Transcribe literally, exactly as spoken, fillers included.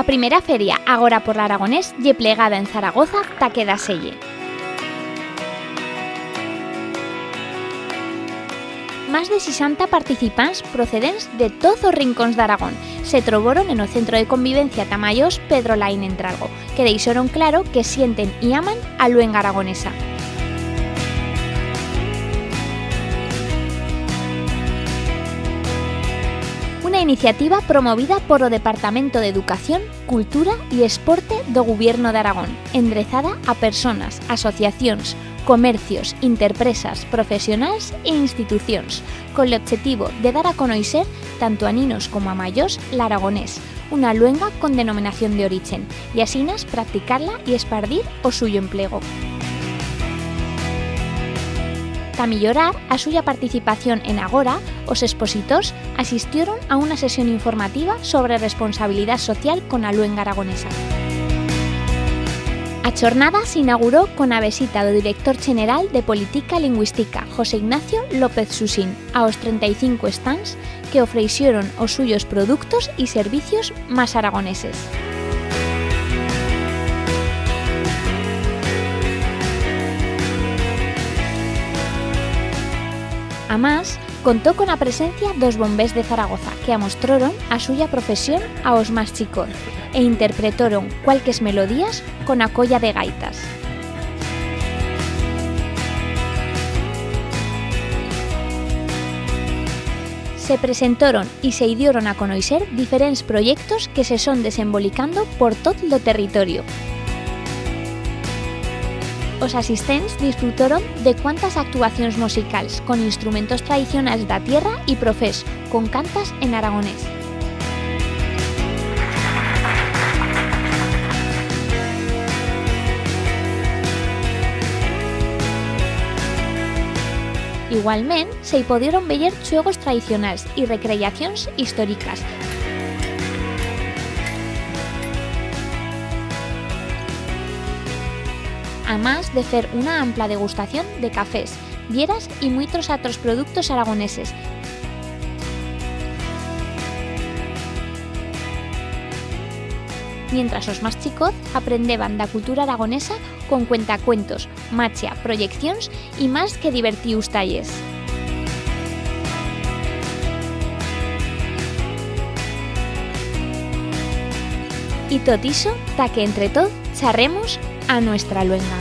Primera feria Agora por l'Aragonés ye plegada en Zaragoza ta quedar-se-ie. Mas de sisanta participants procedents de toz os rincons d'Aragón se troboron en o Centro de Convivencia ta Mayors Pedro Laín Entralgo, que deixoron claro que sienten y aman a luenga aragonesa. Una iniciativa promovida por o Departamento d'Educación, Cultura y Esporte d'o Gubierno d'Aragón, endrezada a personas, asociacions, comercios, interpresas, profesionals e institucions, con l'obchetivo de dar a conoixer, tanto a ninos como a mayors, l'aragonés, una luenga con denominación d'orichen, y asinas practicar-la y espardir o suyo emplego. Ta millorar a suya participación en Agora, os expositors asistioron a una sesión informativa sobre responsabilidat social con a luenga aragonesa. A chornada s'inauguró con a vesita d'o director cheneral de Politica Lingüistica, José Ignacio López Susín, a os trenta y cinco stands que ofreixioron os suyos productos y servicios mas aragoneses. Amás, contó con a presencia d'os bombers de Zaragoza, que amostroron a suya profesión a os mas chicoz e interpretoron cualques melodías con a colla de gaitas. Se presentoron y se idioron a conoixer diferents proyectos que se son desembolicando por tot lo territorio. Os asistents disfrutoron de cuantas actuacions musicals con instrumentos tradicionals d'a tierra y profers con cantas en aragonés. Igualment, se i podieron veyer chuegos tradicionals y recreacions historicas, amás de fer una ampla degustación de cafés, bieras y muitros atros productos aragoneses, mientras os mas chicoz aprendeban d'a cultura aragonesa con cuentacuentos, machia, proyeccions y mas que divertius tallers. Y tot ixo ta que entre toz charremos a nuestra luenga.